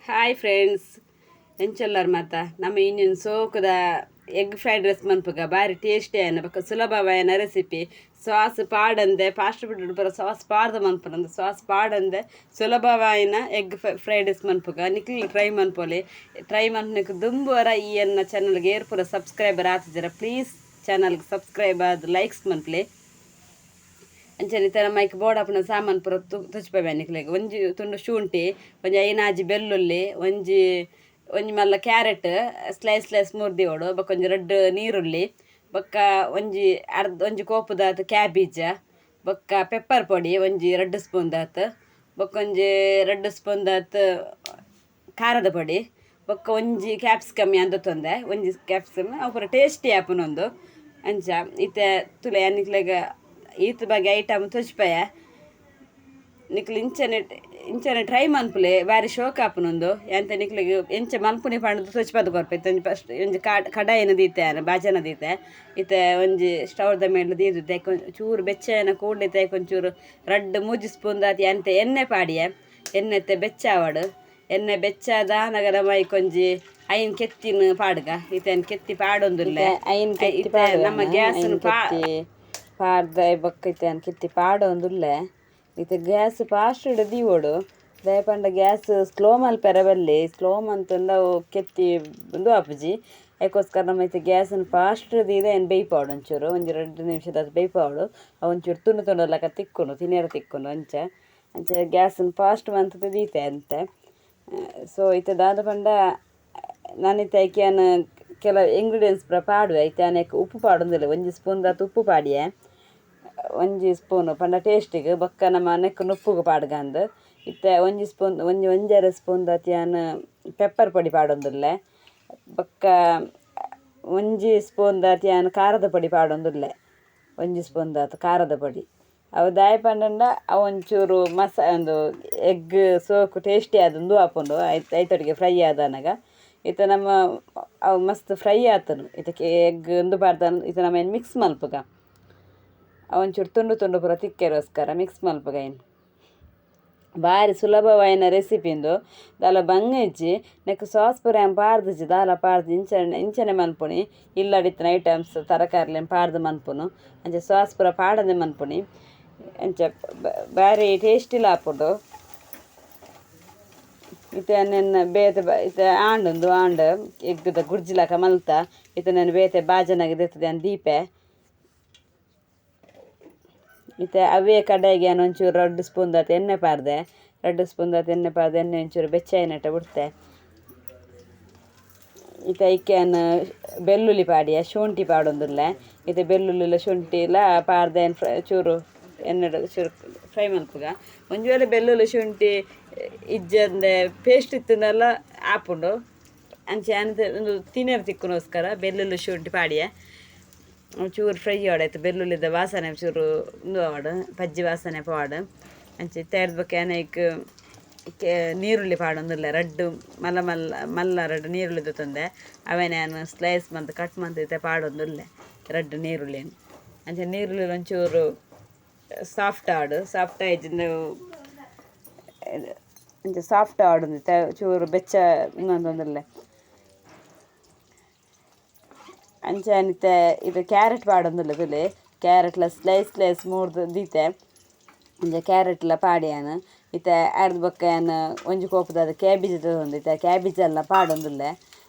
Hi friends, ಎಂಚೊಲ್ಲರ್ ಮಾತ ನಮ್ಮ ಇನ್ನೊಂದು ಸೋಕುದ egg fried rice ಮನ್ಪುಗ ಬಾರಿ ಟೇಸ್ಟಿ ಆಯ್ನ ಬೊಕ ಸುಲಭವಾಯಿನ ರೆಸಿಪಿ. ಸಾಸ್ ಪಾಡಂದೆ ಫಾಸ್ಟ್ ಫುಡ್ ಪೂರ ಸಾಸ್ ಪಾಡ್ದ ಮನ್ಪುನಂದು ಸಾಸ್ ಪಾಡಂದೆ ಸುಲಭವಾಯಿನ egg fried rice ಮನ್ಪುಗ. ನಿಕ್ಲ್ try ಮನ್ಪೊಲಿ. Try ಮನ್ಪುನಕ್ ದುಂಬುವರ ಈ ಎನ್ನ ಚಾನಲ್ಗೆ ಏರ್ ಪೂರ ಸಬ್ಸ್ಕ್ರೈಬರ್ ಆತಿಜರ, ಪ್ಲೀಸ್ ಚಾನಲ್ಗೆ ಸಬ್ಸ್ಕ್ರೈಬ್ ಆದ್ ಲೈಕ್ಸ್ ಮನ್ಪುಲೆ. ಅಂಚನೆ ಇತ್ತೆ ನಮ್ಮ ಐಕ್ ಬೋಡಾಪುನ ಸಾಮಾನು ಪೂರ ತೊಜ್ಪಾವೆ ನಿಕ್ಲೆಗ್. ಒಂಜಿ ತುಂಡು ಶುಂಠಿ, ಒಂಜಿ ಐನಾಜಿ ಬೆಳ್ಳುಳ್ಳಿ, ಒಂಜಿ ಒಂಜಿ ಮಲ್ಲ carrot slice slice ಮುರ್ದಿವೊಡು, ಬೊಕ ಒಂಜಿ ರಡ್ಡ್ ನೀರುಳ್ಳಿ, ಬೊಕ್ಕ ಒಂಜಿ ಅರ್ಧ ಒಂಜಿ ಕೋಪುದಾತ್ ಕ್ಯಾಬೇಜ, ಬೊಕ್ಕ ಪೆಪ್ಪರ್ ಪೊಡಿ ಒಂಜಿ 2 ಸ್ಪೂನ್ ದಾತ್, ಬೊಕ್ಕ ಒಂಜಿ 2 ಸ್ಪೂನ್ ದಾತ್ ಖಾರದ ಪೊಡಿ, ಬೊಕ್ಕ ಒಂಜಿ ಕ್ಯಾಪ್ಸಿಕಮ್ ಯಾನ್ ದೆತ್ತೊಂದೆ. ಒಂಜಿ ಕ್ಯಾಪ್ಸಿಕಮ್ ಅವು ಪೂರ ಟೇಸ್ಟಿ ಆಪುನೊಂದು. ಅಂಚ ಇತ್ತೆ ತೂಲೆ, ನಿಕ್ಲೆಗ್ ಈತ್ ಬಗೆ ಐಟಮ್ ತೊಜ್ಪಾಯ. ನಿಕ್ಲು ಇಂಚನೆ ಇಂಚನೆ ಟ್ರೈ ಮನ್ಪುಲೆ, ಬಾರಿ ಶೋಕ್ ಆಪುನೊಂದು. ಎಂತ ನಿಕ್ಲೆಗ್ ಎಂಚ ಮನ್ಪುನಿ ಪಂಡ್ದ್ ತೊಜ್ಪಾದ್ ಕೊರ್ಪೆ. ಒಂಜಿ ಫಸ್ಟ್ ಒಂಜಿ ಕಡಾಯಿನ ದೀತೆ ಯಾನ್, ಬಾಜನ ದೀತೆ. ಇತ್ತೆ ಒಂಜಿ ಸ್ಟೌವ್ದ ಮೇಲ್ ದೀದ್ ಚೂರು ಬೆಚ್ಚ ಕೂಡ್ಲೆ ಒಂಚೂರು 2-3 ಸ್ಪೂನ್ ದಾತ್ ಎಂತ ಎಣ್ಣೆ ಪಾಡಿಯೆ. ಎಣ್ಣೆ ಬೆಚ್ಚ ಆವಡ್. ಎಣ್ಣೆ ಬೆಚ್ಚಾದಾನಗ ನಮ ಐಕೊಂಜಿ ಐನ್ ಕೆತ್ತಿನ ಪಾಡ್ಗ. ಇತ್ತೆ ಕೆತ್ತಿ ಪಾಡೊಂದುಲ್ಲೆ. ಐನ್ ಕೆತ್ತಿ. ನಮ್ಮ ಗ್ಯಾಸ್ ಪಾಡ್ದ ಬೊಕ್ಕ ಇತ್ತೆ ಯಾನ್ ಕೆತ್ತಿ ಪಾಡೊಂದುಲ್ಲೆ. ಇತ್ತೆ ಗ್ಯಾಸ್ ಫಾಸ್ಟ್ ದೀವೊಡು. ದಾಯೆ ಪಂಡ ಗ್ಯಾಸ್ ಸ್ಲೋ ಮಲ್ಪೆರೆ ಬಲ್ಲಿ. ಸ್ಲೋ ಮಂತುಂಡ ಅವು ಕೆತ್ತಿ ಉಂದು ಆಪುಜಿ. ಐಕೋಸ್ಕರ ನಮ್ಮ ಇತ್ತೆ ಗ್ಯಾಸನ್ನು ಫಾಸ್ಟ್ ದೀದ್ ಐನ್ ಬೇಯ್ಪಾವೊಡು. ಒಂಚೂರು ಒಂಜಿ 2 ನಿಮಿಷದಾತ್ ಬೇಯ್ಪಾವೊಡು. ಅವು ಒಂಚೂರು ತುಂಡು ತುಂಡು ಲೆಕ್ಕ ತಿಕ್ಕುಂಡು, ತಿನಿಯೆರೆ ತಿಕ್ಕುಂಡು. ಅಂಚ ಅಂಚ ಗ್ಯಾಸನ್ನು ಫಾಸ್ಟ್ ಮಂತುದು ದೀತೆ ಅಂತೆ. ಸೊ ಇತ್ತೆ ದಾದ ಪಂಡ, ನಾನಿತ್ತೆ ಐಕ್ ಯಾನ್ ಕೆಲವು ಇಂಗ್ರೀಡಿಯೆಂಟ್ಸ್ ಪೂರ ಪಾಡುವೆ. ಇತ್ತೆ ಯಾನ್ ಐಕ್ ಉಪ್ಪು ಪಾಡೊಂದುಲ್ಲೆ. ಒಂಜಿ ಸ್ಪೂನ್ ದಾತ್ ಉಪ್ಪು ಪಾಡಿಯೆ, ಒಂಜಿ ಸ್ಪೂನು ಪಂಡ ಟೇಸ್ಟಿಗೆ. ಬೊಕ್ಕ ನಮ್ಮ ನೆಕ್ಕ್ ನುಪ್ಪುಗು ಪಾಡ್ಗಂದು. ಇತ್ತೆ ಒಂಜಿ ಸ್ಪೂನ್, ಒಂಜಿ ಒಂಜರೆ ಸ್ಪೂನ್ ದಾತ್ ಯಾನ್ ಪೆಪ್ಪರ್ ಪೊಡಿ ಪಾಡೊಂದುಲ್ಲೆ. ಬೊಕ್ಕ ಒಂಜಿ ಸ್ಪೂನ್ ದಾತ್ ಯಾನ್ ಖಾರದ ಪೊಡಿ ಪಾಡೊಂದುಲ್ಲೆ. ಒಂಜಿ ಸ್ಪೂನ್ ದಾತ್ ಖಾರದ ಪೊಡಿ ಅವು ದಾಯೆ ಪಂಡಂಡ ಅವು ಒಂಚೂರು ಉಂದು ಎಗ್ ಸೋಕು ಟೇಸ್ಟಿ ಆದ್ ಉಂದು ಆಪುಂಡು. ಐತೊಟ್ಟಿಗೆ ಫ್ರೈ ಆದನಗ ಇತ್ತೆ ನಮ್ಮ ಅವು ಮಸ್ತ್ ಫ್ರೈ ಆತುಂಡು. ಇತ್ತೆ ಎಗ್ ಉಂದು ಪಾಡ್ದ ಇತ್ತೆ ನಮ ಐನ್ ಮಿಕ್ಸ್ ಮಲ್ಪುಗ. ಅವು ಒಂಚೂರು ತುಂಡು ತುಂಡು ಪೂರ ತಿಕ್ಕೆರೋಸ್ಕರ ಮಿಕ್ಸ್ ಮಲ್ಪುಗ ಐನ್. ಬಾರಿ ಸುಲಭವಾಯಿನ ರೆಸಿಪಿ ಇಂದು, ದಾಲ ಬಂಗ ಇಜ್ಜಿ. ನೆಕ್ಕ್ ಸಾಸ್ ಪೂರ ಯಾನ್ ಪಾಡ್ದಿಜ್ಜಿ, ದಾಲ ಪಾಡ್ದು ಇಂಚನೆ ಇಂಚನೆ ಮನ್ಪುನಿ. ಇಲ್ಲಡಿತ್ತಿನ ಐಟಮ್ಸ್ ತರಕಾರಿಲೆನ್ ಪಾಡ್ದು ಮನ್ಪುನು. ಅಂಚ ಸಾಸ್ ಪೂರ ಪಾಡಂದೆ ಮನ್ಪುನಿ. ಅಂಚ ಬಾರಿ ಟೇಸ್ಟಿಲ ಆಪುಂಡು. ಇತ್ತೆ ನೆನ್ನ ಬೇತೆ ಇತ್ತೆ ಆಂಡ್ ಉಂದು ಆಂಡ್ ಎಗ್ಗುದ ಗುರ್ಜಿ ಲೆಕ್ಕ ಮಲ್ತ. ಇತ್ತೆ ನೆನ್ ಬೇತೆ ಬಾಜನಗ್ ದೆತ್ತುದು ಯಾನ್ ದೀಪೆ. ಇತ್ತೆ ಅವೇ ಕಡಾಯಿಗೆ ಯಾನ್ ಒಂಚೂರು 2 ಸ್ಪೂನ್ ದಾತ್ ಎಣ್ಣೆ ಪಾಡ್ದೆ. 2 ಸ್ಪೂನ್ ದಾತ್ ಎಣ್ಣೆ ಪಾಡ್ದೆ, ಎಣ್ಣೆ ಒಂಚೂರು ಬೆಚ್ಚ ಆಯಿನಟ್ಟ ಬುಡ್ತೆ. ಇತ್ತೆ ಐಕ್ ಯಾನ್ ಬೆಳ್ಳುಳ್ಳಿ ಪಾಡಿಯೆ, ಶುಂಠಿ ಪಾಡೊಂದುಲ್ಲೆ. ಇತ್ತೆ ಬೆಳ್ಳುಳ್ಳಿಲ ಶುಂಠಿಲ ಪಾಡ್ದೆ ಫ್ರೈ ಚೂರು ಎಣ್ಣೆಡ್ ಚೂರು ಫ್ರೈ ಮಲ್ಪುಗ. ಒಂಜಿ ವೇಳೆ ಬೆಳ್ಳುಳ್ಳಿ ಶುಂಠಿ ಇಜ್ಜಂದೆ ಪೇಸ್ಟ್ ಇತ್ತುಂಡಲ ಆಪುಂಡು. ಅಂಚ ಯಾನ್ ಉಂದು ತಿನೆರೆ ತಿಕ್ಕುನೋಸ್ಕರ ಬೆಳ್ಳುಳ್ಳಿ ಶುಂಠಿ ಪಾಡಿಯೆ. ಚೂರು ಫ್ರೈ ಆವಡ್, ಬೆಳ್ಳುಳ್ಳಿದ ವಾಸನೆ ಚೂರು ಉಂದು ಆವಡ್, ಪಜ್ಜಿ ವಾಸನೆ ಪೋವಡ್. ಅಂಚ ಇತ್ತೆ ಬೊಕ್ಕ ಯಾನ್ ಐಕ್ ನೀರುಳ್ಳಿ ಪಾಡೊಂದುಲ್ಲೆ. ರಡ್ಡ್ ಮಲ್ಲ ಮಲ್ಲ ಮಲ್ಲ 2 ನೀರುಳ್ಳಿ ದೆತ್ತೊಂದೆ. ಅವೆನ್ ಯಾನ್ ಸ್ಲೈಸ್ ಮಂತ್ ಕಟ್ ಮಂತ್ ಇತ್ತೆ ಪಾಡೊಂದುಲ್ಲೆ 2 ನೀರುಳ್ಳಿನ್. ಅಂಚ ನೀರುಳ್ಳಿ ಒಂಚೂರು ಸಾಫ್ಟ್ ಆವಡ್. ಸಾಫ್ಟ್ ಆಯಿಜಿಂದ ಅಂಚ ಸಾಫ್ಟ್ ಆವಡ್ ಚೂರು ಬೆಚ್ಚ ಮಂತೊಂದುಲ್ಲೆ. ಅಂಚ ಇತ್ತೆ ಇದು ಕ್ಯಾರೆಟ್ ಪಾಡೊಂದುಲ್ಲೆ. ತೂಲೆ, ಕ್ಯಾರೆಟ್ಲ ಸ್ಲೈಸ್ ಸ್ಲೈಸ್ ಮೂರ್ದು ದೀತೆ. ಅಂಚ ಕ್ಯಾರೆಟ್ಲ ಪಾಡ್ಯಾನ್. ಇತ್ತೆ ಅರ್ದ್ ಬೊಕ್ಕ ಯಾನ್ ಒಂಜಿ ಕೋಪುದಾದ ಕ್ಯಾಬೇಜ್ ದೆತ್ತೊಂದು ಇತ್ತೆ ಕ್ಯಾಬೇಜೆಲ್ಲ ಪಾಡೊಂದುಲ್ಲೆ.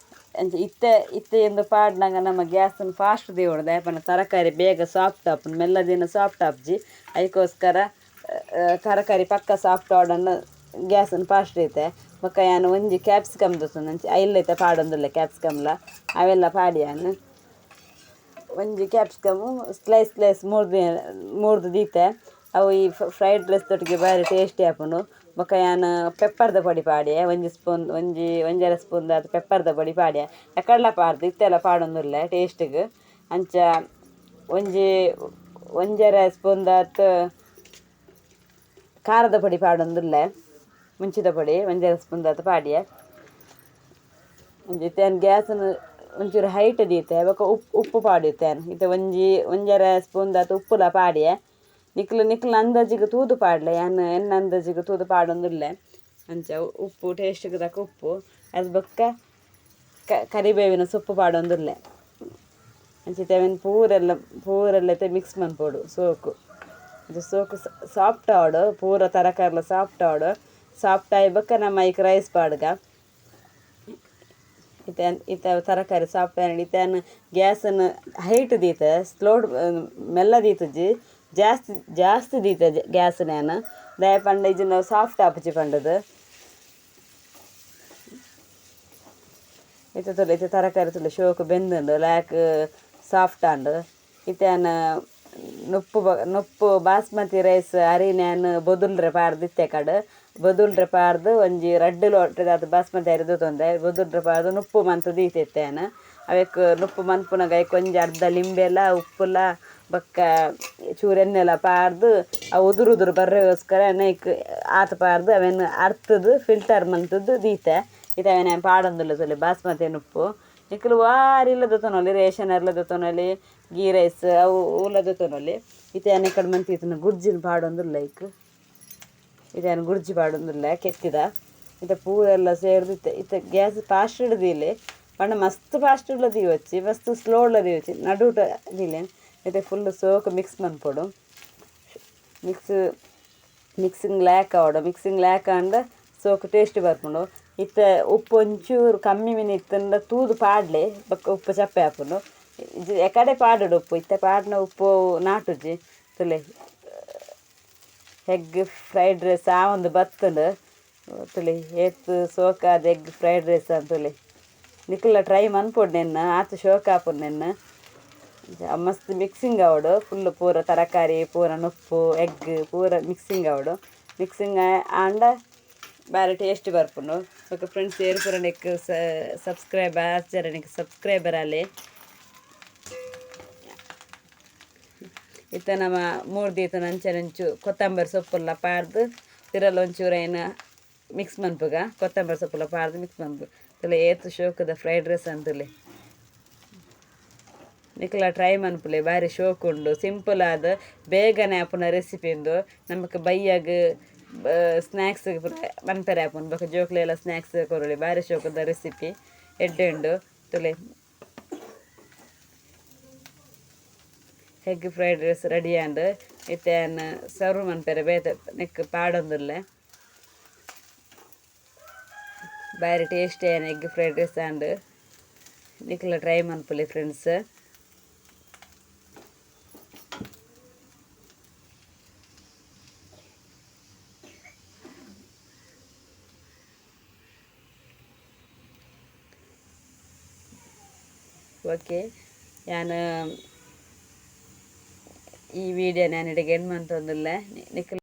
ಅಂಚ ಇತ್ತೆ ಇತ್ತೆ ಇಂದು ಪಾಡ್ನಗ ನಮ್ಮ ಗ್ಯಾಸನ್ನು ಫಾಸ್ಟ್ ದೀವೊಡು. ದಾಯೆ ಪಂಡ ತರಕಾರಿ ಬೇಗ ಸಾಫ್ಟ್ ಆಪುಂಡು. ಮೆಲ್ಲ ದೀನ ಸಾಫ್ಟ್ ಆಪುಜಿ. ಐಕೋಸ್ಕರ ತರಕಾರಿ ಪಕ್ಕ ಸಾಫ್ಟ್ ಆವಡನ್ನ ಗ್ಯಾಸನ್ನು ಫಾಸ್ಟ್ ದೀತೆ. ಬೊಕ್ಕ ಯಾನ್ ಒಂಜಿ ಕ್ಯಾಪ್ಸಿಕಮ್ ದೆತ್ತೊಂದು ಅಂಚ ಐಲ ಇತ್ತೆ ಪಾಡೊಂದುಲ್ಲೆ. ಕ್ಯಾಪ್ಸಿಕಮ್ಲ ಅವೆಲ್ಲ ಪಾಡ್ಯಾನ್. ಒಂಜಿ capsicum slice slice ಮೂರ್ದು ಮೂರ್ದು ದೀತೆ. ಅವು ಈ ಫ್ರೈಡ್ ರೈಸ್ ದೊಟ್ಟಿಗೆ ಬಾರಿ ಟೇಸ್ಟಿ ಆಪುಂಡು. ಬೊಕ್ಕ ಯಾನ್ ಪೆಪ್ಪರ್ದ ಪೊಡಿ ಪಾಡಿಯೆ ಒಂಜಿ ಸ್ಪೂನ್, ಒಂಜಿ ಒಂಜರೆ ಸ್ಪೂನ್ ದಾತ್ ಪೆಪ್ಪರ್ದ ಪೊಡಿ ಪಾಡಿಯೆ. ಎಕಡ್ಲ ಪಾಡ್ದು ಇತ್ತೆಲ ಪಾಡೊಂದುಲ್ಲೆ ಟೇಸ್ಟಿಗ್. ಅಂಚ ಒಂಜಿ ಒಂಜರೆ ಸ್ಪೂನ್ ದಾತ್ ಖಾರದ ಪೊಡಿ ಪಾಡೊಂದುಲ್ಲೆ. ಮುಂಚಿದ ಪೊಡಿ ಒಂಜರೆ ಸ್ಪೂನ್ ದಾತ್ ಪಾಡಿಯೆ. ಒಂಜಿ ಇತ್ತೆ ಯಾನ್ ಗ್ಯಾಸನ್ನು ಒಂಚೂರು ಹೈಟ್ ದೀತೆ. ಬೊಕ್ಕ ಉಪ್ಪು ಉಪ್ಪು ಪಾಡಿತ್ತೆ ಯಾನ್. ಇತ್ತೆ ಒಂಜಿ ಒಂಜರೆ ಸ್ಪೂನ್ ದಾತ್ ಉಪ್ಪುಲ ಪಾಡಿಯೆ. ನಿಕ್ಲು ನಿಕ್ಲು ಅಂದಾಜಿಗೆ ತೂದು ಪಾಡ್ಲೆ. ಯಾನ್ ಎನ್ನ ಅಂದಾಜಿಗೆ ತೂದು ಪಾಡೊಂದುಲ್ಲೆ. ಅಂಚ ಉಪ್ಪು ಟೇಸ್ಟ್ಗೆ ತಕ್ಕ ಉಪ್ಪು ಅದು ಬೊಕ್ಕ ಕರಿಬೇವಿನ ಸೊಪ್ಪು ಪಾಡೊಂದುಲ್ಲೆ. ಅಂಚಿತ್ತೆ ಅವೆನ್ ಪೂರೆಲ್ಲ ಪೂರೆಲ್ಲ ಇತ್ತೆ ಮಿಕ್ಸ್ ಮನ್ಪೊಡು ಸೋಕು. ಇದು ಸೋಕು ಸಾಫ್ಟ್ ಆವಡು, ಪೂರ ತರಕಾರಿಲ ಸಾಫ್ಟ್ ಆವಡು. ಸಾಫ್ಟ್ ಆಯಿ ಬೊಕ್ಕ ನಮ್ಮ ಐಕ್ ರೈಸ್ ಪಾಡ್ಗ. ಇತ್ತೆ ಇತ್ತೆ ತರಕಾರಿ ಸಾಫ್ಟ್ ಆಂಡ್. ಇತ್ತೆ ಗ್ಯಾಸನ್ನು ಹೈಟ್ ದೀತೆ, ಸ್ಲೋ ಮೆಲ್ಲ ದೀತುಜಿ, ಜಾಸ್ತಿ ಜಾಸ್ತಿ ದೀತೆ ಗ್ಯಾಸ್ ಯಾನ್. ದಾಯೆ ಪಂಡ ಇಜ್ಜಿಂಡ ಸಾಫ್ಟ್ ಆಪುಜಿ ಪಂಡದು. ಇತ್ತೆ ತೂಲೆ ಇತ್ತೆ ತರಕಾರಿ ತೂಲೆ ಶೋಕು ಬೆಂದುಂಡು, ಲಾಯ್ಕ್ ಸಾಫ್ಟ್ ಆಂಡ್. ಇತ್ತೆ ಯಾನ್ ನುಪ್ಪು ನುಪ್ಪು ಬಾಸ್ಮತಿ ರೈಸ್ ಅರಿನ್ ಯಾನ್ ಬೊದುಲ್ರೆ ಪಾಡ್ದಿತ್ತೆ ಕಡ್. ಬೊದುಲ್ರೆ ಪಾಡ್ದು ಒಂಜಿ ರಡ್ಡ್ ಲೋಟದಾತ್ ಬಾಸ್ಮತಿ ಅರಿ ದೆತೊಂದೆ. ಬೊದುಲ್ರೆ ಪಾಡ್ದು ನುಪ್ಪು ಮಂತ್ ದೀತಿತ್ತೆ ಯಾನ್. ಅವೆಕ್ ನುಪ್ಪು ಮನ್ಪುನಗ ಐಕ್ ಒಂಜಿ ಅರ್ಧ ಲಿಂಬೆಲ ಉಪ್ಪುಲ ಬೊಕ್ಕ ಚೂರು ಎಣ್ಣೆಲ ಪಾಡ್ದು ಅವು ಉದುರು ಉದುರು ಬರ್ರೆಗೋಸ್ಕರ ಐಕ್ ಆತ್ ಪಾಡ್ದು ಅವೆನ್ ಅರ್ತುದು ಫಿಲ್ಟರ್ ಮಂತುದು ದೀತೆ. ಇತ್ತೆ ಅವೆನ್ ಯಾನ್ ಪಾಡೊಂದುಲ್ಲೆ ತೂಲೆ ಬಾಸ್ಮತಿ ನುಪ್ಪು. ನಿಕುಲು ವಾ ಅರಿಲ ದೆತೊನೊಲಿ, ರೇಷನ್ ಅರಿಲ ದೆತೊನೊಲಿ, ಗೀ ರೈಸ್ ಅವು ಊಲ ದೆತೊನೊಲಿ. ಇತ್ತೆ ಯಾನ್ ಇಕಡೆ ಮಂತಿತ್ತಿನ ಗುರ್ಜಿನ ಪಾಡೊಂದುಲ್ಲೆ ಐಕ್. ಇತ್ತೆ ಯಾನ್ ಗುರ್ಜಿ ಪಾಡೊಂದುಲ್ಲೆ ಕೆತ್ತಿದ. ಇತ್ತೆ ಪೂರೆಲ್ಲ ಸೇರ್ದು ಇತ್ತೆ ಇತ್ತೆ ಗ್ಯಾಸ್ ಫಾಸ್ಟ್ ದೀಲೆ. ಪಂಡ ಮಸ್ತ್ ಫಾಸ್ಟ್ ದೀವೊಚ್ಚಿ, ಮಸ್ತ್ ಸ್ಲೋ ದೀವೊಚ್ಚಿ, ನಡುಟ ದೀಲೆ. ಇತ್ತೆ ಫುಲ್ ಸೋಕು ಮಿಕ್ಸ್ ಮನ್ಪೊಡು. ಮಿಕ್ಸಿಂಗ್ ಲ್ಯಾಕ್ ಆವಡು. ಮಿಕ್ಸಿಂಗ್ ಲ್ಯಾಕ್ ಆಂಡ ಸೋಕು ಟೇಸ್ಟ್ ಬರ್ಪುಂಡು. ಇತ್ತೆ ಉಪ್ಪು ಒಂಚೂರು ಕಮ್ಮಿ ಮಿನಿ ಇತ್ತುಂಡ ತೂದು ಪಾಡ್ಲೆ, ಬೊಕ್ಕ ಉಪ್ಪು ಚಪ್ಪೆ ಆಪುಂಡು. ಎಕಡೆ ಪಾಡೊಡು ಉಪ್ಪು, ಇತ್ತೆ ಪಾಡ್ನ ಉಪ್ಪು ನಾಟುಜಿ. ತೂಲೆ ಎಗ್ ಫ್ರೈಡ್ ರೈಸ್ ಆವೊಂದು ಬತ್ತುಂಡು. ತೂಲೆ ಏತ್ ಸೋಕಾದ ಎಗ್ ಫ್ರೈಡ್ ರೈಸ್ ಅಂತುಲೆ. ನಿಕುಲ ಟ್ರೈ ಮನ್ಪೊಡು ನೆನ್ನ, ಆತ್ ಶೋಕ್ ಆಪುಂಡು ನೆನ್ನ. ಮಸ್ತ್ ಮಿಕ್ಸಿಂಗ್ ಆವಡು ಫುಲ್ ಪೂರ ತರಕಾರಿ ಪೂರ ನುಪ್ಪು ಎಗ್ ಪೂರ ಮಿಕ್ಸಿಂಗ್ ಆವಡು. ಮಿಕ್ಸಿಂಗ್ ಆಂಡ ಬಾರಿ ಟೇಸ್ಟ್ ಬರ್ಪುಂಡು. ಬೊಕ ಫ್ರೆಂಡ್ಸ್ ಏರ್ ಪೂರ ನೆಕ್ ಸಬ್ಸ್ಕ್ರೈಬ್ ಆಚರಣೆಗೆ ನೆಕ್ ಸಬ್ಸ್ಕ್ರೈಬರ್ ಆಲೆ. ಇತ್ತೆ ನಮ್ಮ ಮೂರು ದೀತನ ಅಂಚನೆ ಒಂಚೂರು ಕೊತ್ತಂಬರಿ ಸೊಪ್ಪುಲ್ಲ ಪಾಡ್ದು ತಿರಲ ಒಂಚೂರು ಐನ್ ಮಿಕ್ಸ್ ಮನ್ಪುಗ. ಕೊತ್ತಂಬರಿ ಸೊಪ್ಪುಲ್ಲ ಪಾಡ್ದು ಮಿಕ್ಸ್ ಮನ್ಪು. ತೂಲೆ ಏತ್ ಶೋಕುದ ಫ್ರೈಡ್ ರೈಸ್ ಅಂತುಲೆ. ನಿಕುಲ ಟ್ರೈ ಮನ್ಪುಲೆ, ಬಾರಿ ಶೋಕ್ ಉಂಡು. ಸಿಂಪಲ್ ಆದ್ ಬೇಗನೆ ಆಪುನ ರೆಸಿಪಿ ಉಂದು. ನಮಕ್ ಬಯ್ಯಗ್ ಸ್ನ್ಯಾಕ್ಸ್ ಪೂರ ಮನ್ಪೆರೆ ಆಪುಂಡು. ಬೊಕ ಜೋಕ್ಲೆಲ ಸ್ನ್ಯಾಕ್ಸ್ ಕೊರೊಲಿ. ಬಾರಿ ಶೋಕುದ ರೆಸಿಪಿ, ಎಡ್ಡೆ ಉಂಡು. ತೂಲೆ ಎಗ್ ಫ್ರೈಡ್ ರೈಸ್ ರೆಡಿ ಆಂಡ್. ಇತ್ತೆ ಯಾನ್ ಸರ್ವ್ ಮನ್ಪೆರೆ ಬೇತೆ ನೆಕ್ ಪಾಡೊಂದುಲ್ಲೆ. ಬಾರಿ ಟೇಸ್ಟಿ ಆಯಿನ ಎಗ್ ಫ್ರೈಡ್ ರೈಸ್ ಆಂಡ್. ನಿಕುಲ ಟ್ರೈ ಮನ್ಪುಲೆ ಫ್ರೆಂಡ್ಸ್. ಓಕೆ, ಯಾನ್ ಈ ವಿಡಿಯೋ ಯಾನ್ ಇಡೆಗ್ ಎಂಡ್ ಮಂತೊಂದುಲ್ಲೆ. ನಿಕುಲು